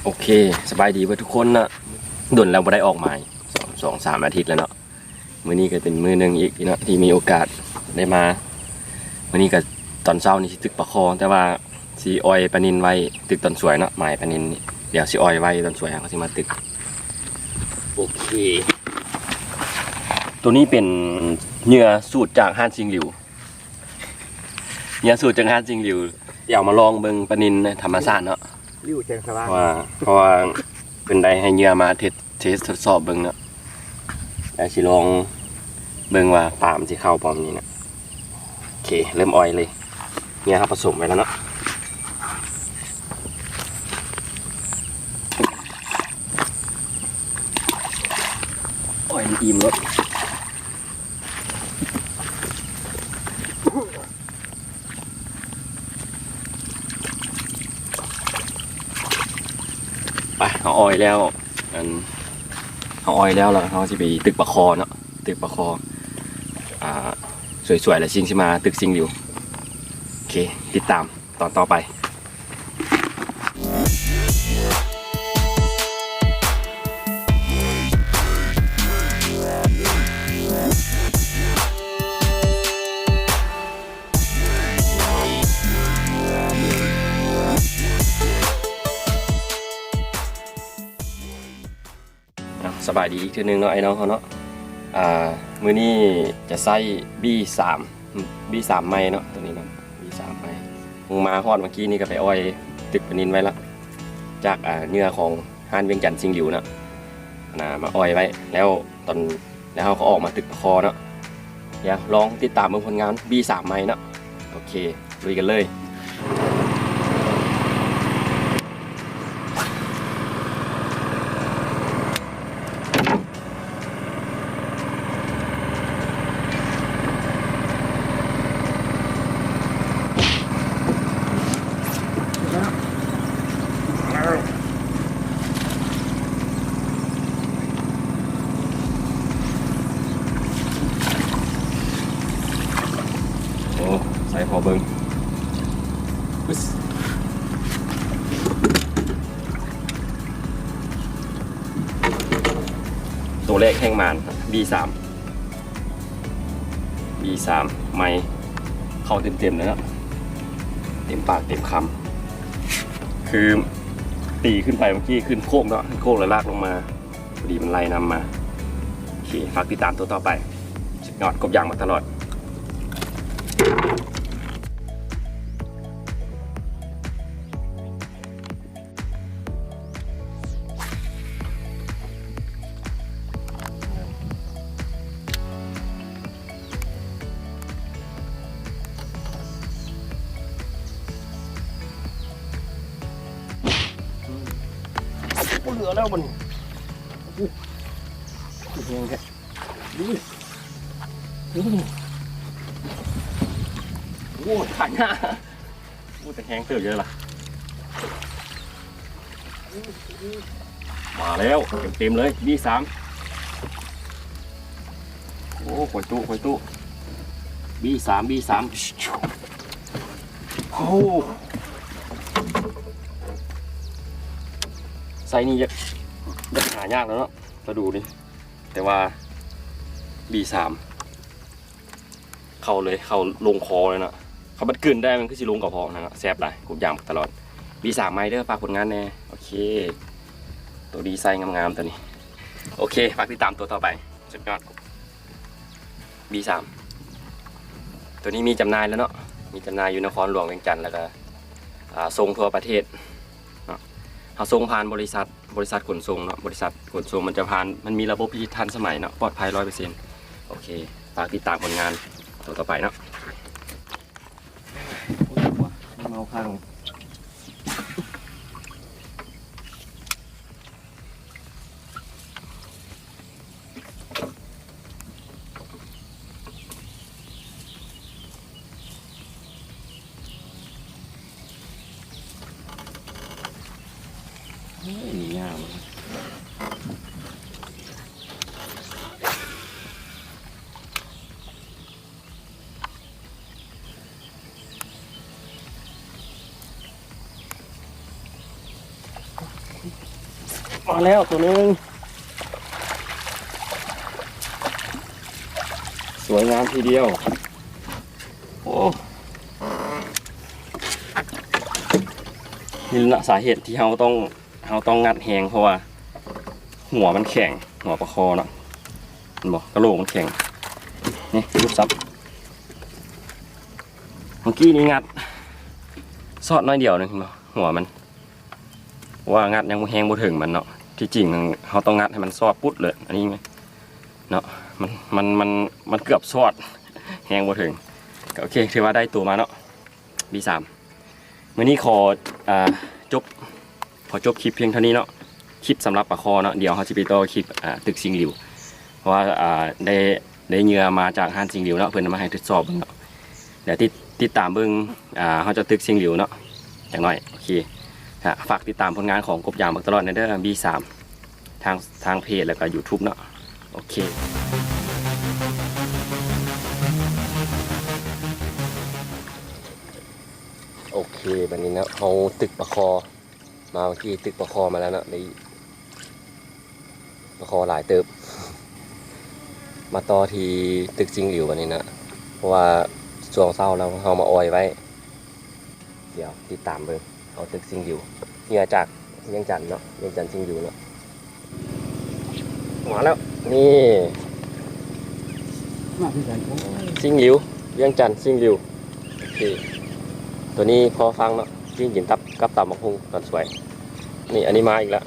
ໂອເຄ ສະບາຍດີເບິດທຸກຄົນເນາະ. ດົນແລ້ວບໍ່ໄດ້ອອກໝາຍ ສອງ ສອງສາມອາທິດແລ້ວເນາະ. ມື້ນີ້ກໍເປັນມື້ໜຶ່ງອີກເນາະ ທີ່ມີໂອກາດໄດ້ມາ. ມື້ນີ້ກໍຕອນເຊົ້ານີ້ຊິຕຶກປາຄໍ່ ແຕ່ວ່າຊິອ່ອຍປານິນໄວ້ຕຶກຕອນສວຍເນາະ. ໝາຍປານິນນີ້ ດຽວຊິອ່ອຍໄວ້ຕອນສວຍ ເຮົາກໍຊິມາຕຶກ. ໂອເຄ ໂຕນີ້ເປັນເຫຍື່ອສູດຈາກຮ້ານຊິງຫຼິວ. ເຫຍື່ອສູດຈາກຮ້ານຊິງຫຼິວ ດຽວເອົາມາລອງເບິ່ງປານິນໃນທຳມະຊາດເນາະ. ຫຼິວແສງສະຫວ່າງ ເພາະວ່າ ເພາະວ່າເພິ່ນໄດ້ໃຫ້ເຫຍື່ອມາເທສ ເທສທົດສອບເບິ່ງເນາະ. ດຽວຊິລອງເບິ່ງວ່າປາມັນຊິເຂົ້າບໍ່ນີ້ເນາະ. ໂອເຄ ເລີ່ມອ່ອຍເລີຍ. ເຫຍື່ອເຮົາປະສົມໄວ້ແລ້ວເນາະ. ໂອ້ຍ ອີ່ມແລ້ວ. ໄປ ເຮົາອ່ອຍແລ້ວ ອັນ ເຮົາອ່ອຍແລ້ວ ແລ້ວເຮົາຊິໄປຕຶກປາຄໍ່ເນາະ. ຕຶກປາຄໍ່ ອ່າ ສວຍໆ ແລ້ວຊິງຊິມາຕຶກຊິງຫຼິວ. ໂອເຄ ຕິດຕາມຕອນຕໍ່ໄປ. ອ່ະ ສະບາຍດີອີກເທື່ອໜຶ່ງເນາະ ອ້າຍນ້ອງເຮົາເນາະ. ອ່າ ມື້ນີ້ຈະໃຊ້ບີສາມ ບີສາມໃໝ່ເນາະ ໂຕນີ້ເນາະ ບີສາມໃໝ່. ເພິ່ງມາຮອດເມື່ອກີ້ນີ້ກໍໄປອ່ອຍຕຶກປານິນໄວ້ລະ ຈາກ ອ່າ ເຫຍື່ອຂອງຮ້ານວຽງຈັນຊິງຫຼິວເນາະ ນະ ມາອ່ອຍໄວ້ແລ້ວ ຕອນ ແລ້ວເຮົາກໍອອກມາຕຶກປາຄໍ່ເນາະ. ດຽວລອງຕິດຕາມເບິ່ງຜົນງານບີສາມໃໝ່ເນາະ. ໂອເຄ ລຸຍກັນເລີຍ. ໂອ້ ໃສ່ພໍເບິ່ງ ປຶດ. ໂຕແລກແຮງໝານ ບີສາມ ບີສາມໃໝ່ ເຂົ້າເຕັມໆ ເລີຍເນາະ ເຕັມປາກເຕັມຄຳ. ຄືຕີຂຶ້ນໄປເມື່ອກີ້ ຂຶ້ນໂຄກເນາະ ຂຶ້ນໂຄກແລ້ວລາກລົງມາ ພໍດີມັນໄລ່ນຳມາ. ໂອເຄ ຝາກຕິດຕາມໂຕຕໍ່ໄປ. ສຸດຍອດ ກົບຢາງມາຕະຫຼອດ. ບໍ່ເຫຼືອແລ້ວບັດນີ້. ໂອ້ ຄືແຮງແທ້. ໂອ້ຍ ຂາຍໜ້າ. ໂອ້ ແຕ່ແຮງເຕີບຢູ່ລະ. ມາແລ້ວ ເຕັມໆ ເລີຍ ບີສາມ. ໂອ້ ຄອຍຕູ້ ຄອຍຕູ້ ບີສາມ ບີສາມ. ໂອ້ ໄຊນີ້ຢາກ ຢາກຫາຍາກແລ້ວເນາະ ປາດູນີ້. ແຕ່ວ່າບີສາມ ເຂົ້າເລີຍ ເຂົ້າລົງຄໍເລີຍເນາະ. ຄັນມັນກືນໄດ້ ມັນຄືຊິລົງກະເພາະນະເນາະ. ແຊບຫຼາຍ ກົບຢາງຕະຫຼອດ. ບີສາມໃໝ່ເດີ ຝາກຜົນງານແດ່. ໂອເຄ ໂຕດີໄຊງາມໆ ໂຕນີ້. ໂອເຄ ຝາກຕິດຕາມໂຕຕໍ່ໄປ. ສຸດຍອດ ບີສາມ ໂຕນີ້ມີຈຳໜ່າຍແລ້ວເນາະ ມີຈຳໜ່າຍຢູ່ນະຄອນຫຼວງວຽງຈັນ ແລ້ວກະ ອ່າ ສົ່ງທົ່ວປະເທດເນາະ. ເຮົາສົ່ງຜ່ານບໍລິສັດ ບໍລິສັດຂົນສົ່ງເນາະ ບໍລິສັດຂົນສົ່ງມັນຈະຜ່ານ ມັນມີລະບົບທີ່ທັນສະໄໝເນາະ ປອດໄພຮ້ອຍເປີເຊັນ. ໂອເຄ ຝາກຕິດຕາມຜົນງານໂຕຕໍ່ໄປເນາະ. ເມົາຄັງ. ເຮີ້ຍ ນີ້ຍາວ. ມາແລ້ວຕົວໜຶ່ງ ສວຍງາມທີດຽວ. ໂອ້ ນີ້ລະສາເຫດທີ່ເຮົາຕ້ອງ ເຮົາຕ້ອງງັດແຮງ ເພາະວ່າຫົວມັນແຂງ ຫົວປາຄໍເນາະ ເຫັນບໍ່ ກະໂຫຼກມັນແຂງ. ນີ້ ຫຼຸດຊ້ຳ ເມື່ອກີ້ນີ້ງັດຊອດໜ້ອຍດຽວໜຶ່ງ ເຫັນບໍ່ ຫົວມັນ ເພາະວ່າງັດຍັງບໍ່ແຮງບໍ່ເຖິງມັນເນາະ. ທີ່ຈິງເຮົາຕ້ອງງັດໃຫ້ມັນຊອດປຸດເລີຍ ອັນນີ້ເນາະ ມັນ ມັນ ມັນ ມັນເກືອບຊອດ ແຮງບໍ່ເຖິງ. ກໍໂອເຄ ຖືວ່າໄດ້ໂຕມາເນາະ ບີສາມ. ມື້ນີ້ຂໍ ອ່າ ຈົບ ຂໍຈົບຄລິບພຽງເທົ່ານີ້ເນາະ ຄລິບສຳລັບປາຄໍເນາະ. ດຽວເຮົາຊິໄປຕໍ່ຄລິບ ອ່າ ຕຶກຊິງຫຼິວ ເພາະວ່າ ອ່າ ໄດ້ ໄດ້ເຫຍື່ອມາຈາກຮ້ານຊິງຫຼິວເນາະ ເພິ່ນເອົາມາໃຫ້ທົດສອບເບິ່ງເນາະ. ແລ້ວຕິດ ຕິດຕາມເບິ່ງ ອ່າ ເຮົາຈະຕຶກຊິງຫຼິວເນາະ ຈັກໜ້ອຍ. ໂອເຄ ຝາກຕິດຕາມຜົນງານຂອງກົບຢາງບັກຕະຫຼອດແດ່ເດີ ບີສາມ ທາງ ທາງເພຈ ແລ້ວກໍຢູທູບເນາະ. ໂອເຄ ໂອເຄ ບັດນີ້ເນາະ ເຮົາຕຶກປາຄໍ ມາເມື່ອກີ້ຕຶກປາຄໍມາແລ້ວເນາະ ໄດ້ປາຄໍຫຼາຍເຕີບ. ມາຕໍ່ທີ່ຕຶກຊິງຫຼິວບັດນີ້ນະ ເພາະວ່າຊ່ວງເຊົ້າເຮົາ ເຮົາມາອອຍໄວ້. ດຽວຕິດຕາມເບິ່ງ ເອົາຕຶກຊິງຫຼິວ ເຫຍື່ອຈາກວຽງຈັນເນາະ ວຽງຈັນຊິງຫຼິວເນາະ. ມາແລ້ວ ນີ້ ມາຄືກັນ ໂອ້ຍ ຊິງຫຼິວ ວຽງຈັນຊິງຫຼິວ. ໂອເຄ ຕົວນີ້ພໍຟັງເນາະ ກິນ ກິນກັບ ກັບຕຳບັກຫຸ່ງຕອນສວຍ. ນີ້ ອັນນີ້ມາອີກແລ້ວ.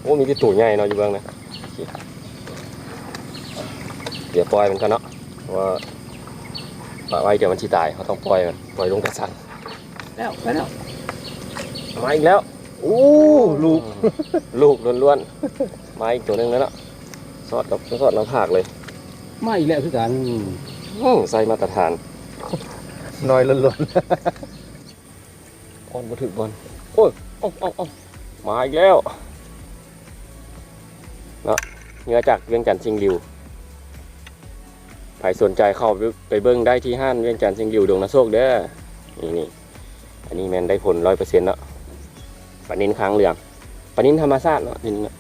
ໂອ້ ມີແຕ່ໂຕໃຫຍ່ເນາະ ຢູ່ເບື້ອງນະ. ໂອເຄ ດຽວປ່ອຍມັນກ່ອນເນາະ ເພາະວ່າປະໄວ້ດຽວມັນຊິຕາຍ ເຮົາຕ້ອງປ່ອຍມັນ ປ່ອຍລົງກະຊັງ. ແລ້ວ ໄປແລ້ວ ມາອີກແລ້ວ. ໂອ້ ລູກ ລູກລ້ວນໆ. ມາອີກຕົວໜຶ່ງແລ້ວເນາະ ຊອດກັບ ຊອດໜ້າຜາກເລີຍ. ມາອີກແລ້ວຄືກັນ. ອື ໄຊມາດຕະຖານ ນ້ອຍລ້ວນໆ. ຄອນບໍ່ຖືກບ່ອນ. ໂອ້ຍ ເອົາ ເອົາ ເອົາ ມາອີກແລ້ວເນາະ ເຫຍື່ອຈາກວຽງຈັນຊິງຫຼິວ. ໃຜສົນໃຈເຂົ້າໄປເບິ່ງໄດ້ທີ່ຮ້ານວຽງຈັນຊິງຫຼິວ ດົງນາໂຊກເດີ. ນີ້ ນີ້ ອັນນີ້ແມ່ນໄດ້ຜົນຮ້ອຍເປີເຊັນເນາະ ປານິນຄາງເຫຼືອງ ປານິນທຳມະຊາດເນາະ ນີ້ເນາະ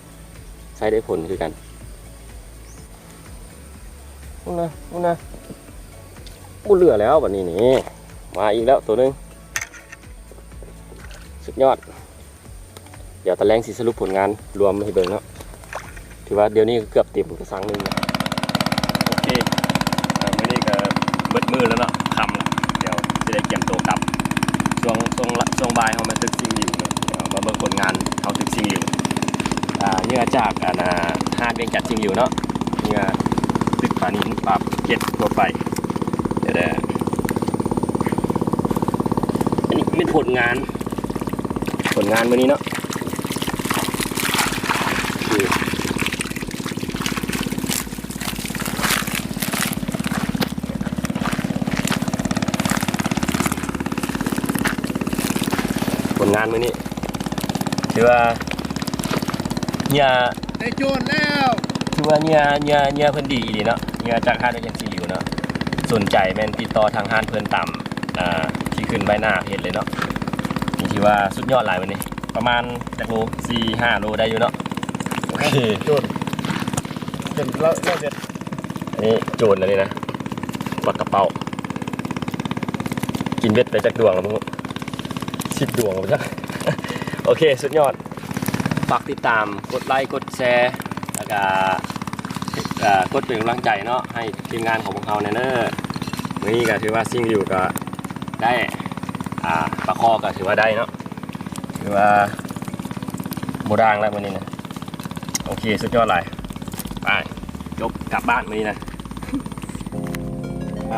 ໃຊ້ໄດ້ຜົນຄືກັນ. ພຸ້ນນະ ພຸ້ນນະ ບໍ່ເຫຼືອແລ້ວບັດນີ້ນີ້. ມາອີກແລ້ວໂຕໜຶ່ງ ສຸດຍອດ. ດຽວຕອນແລງຊິສະຫຼຸບຜົນງານລວມໃຫ້ເບິ່ງເນາະ. ຖືວ່າດຽວນີ້ເກືອບເຕັມກະຊັງໜຶ່ງ. ໂອເຄ ເອີ ມື້ນີ້ກໍເບິດມື້ແລ້ວເນາະ ຄ່ຳແລ້ວ ດຽວຊິໄດ້ກຽມໂຕກັບ. ຊ່ວງ ຊ່ວງ ຊ່ວງບ່າຍເຮົາມາຕຶກຊິງຫຼິວເນາະ ດຽວມາເບິ່ງຜົນງານເຮົາຕຶກຊິງຫຼິວ. ອ່າ ເຫຍື່ອຈາກ ອັນ ອ່າ ຫາດວຽງຈັນຊິງຫຼິວເນາະ ເຫຍື່ອຕຶກປານິນ ປາເກັດທົ່ວໄປ. ເດີ ອັນນີ້ເປັນຜົນງານ ຜົນງານມື້ນີ້ເນາະ. ຜົນງານມື້ນີ້ ຖືວ່າເຫຍື່ອ ໄດ້ໂຈນແລ້ວ. ຖືວ່າເຫຍື່ອ ເຫຍື່ອ ເຫຍື່ອເພິ່ນດີອີ່ຫຼີເນາະ ເຫຍື່ອຈາກຮ້ານວຽງຈັນຊິງຫຼິວເນາະ. ສົນໃຈແມ່ນຕິດຕໍ່ທາງຮ້ານເພິ່ນຕາມ ອ່າ ທີ່ຂຶ້ນໃບໜ້າເພຈເລີຍເນາະ. ນີ້ຖືວ່າສຸດຍອດຫຼາຍມື້ນີ້ ປະມານຈັກໂລ ສີ່ຫ້າໂລໄດ້ຢູ່ເນາະ. ໂອເຄ ໂຈນ ເປັນລະ ລະເວັດ. ອັນນີ້ໂຈນອັນນີ້ນະ ປາກກະເປົາ ກິນເບັດໄປຈັກດວງແລ້ວບໍ່ຮູ້ ສິບດວງແລ້ວບໍ່ຈັກ. ໂອເຄ ສຸດຍອດ. ຝາກຕິດຕາມ ກົດໄລ ກົດແຊ ແລ້ວກະ ເອີ ກົດເປັນກຳລັງໃຈເນາະ ໃຫ້ທີມງານຂອງພວກເຮົາແດ່ເດີ. ມື້ນີ້ກໍຖືວ່າຊິງຫຼິວກໍໄດ້ ອ່າ ປາຄໍກໍຖືວ່າໄດ້ເນາະ ຖືວ່າບໍ່ດ່າງແລ້ວມື້ນີ້ນະ. ໂອເຄ ສຸດຍອດຫຼາຍ. ໄປ ຈົບ ກັບບ້ານມື້ນີ້ນະ. ໄປ.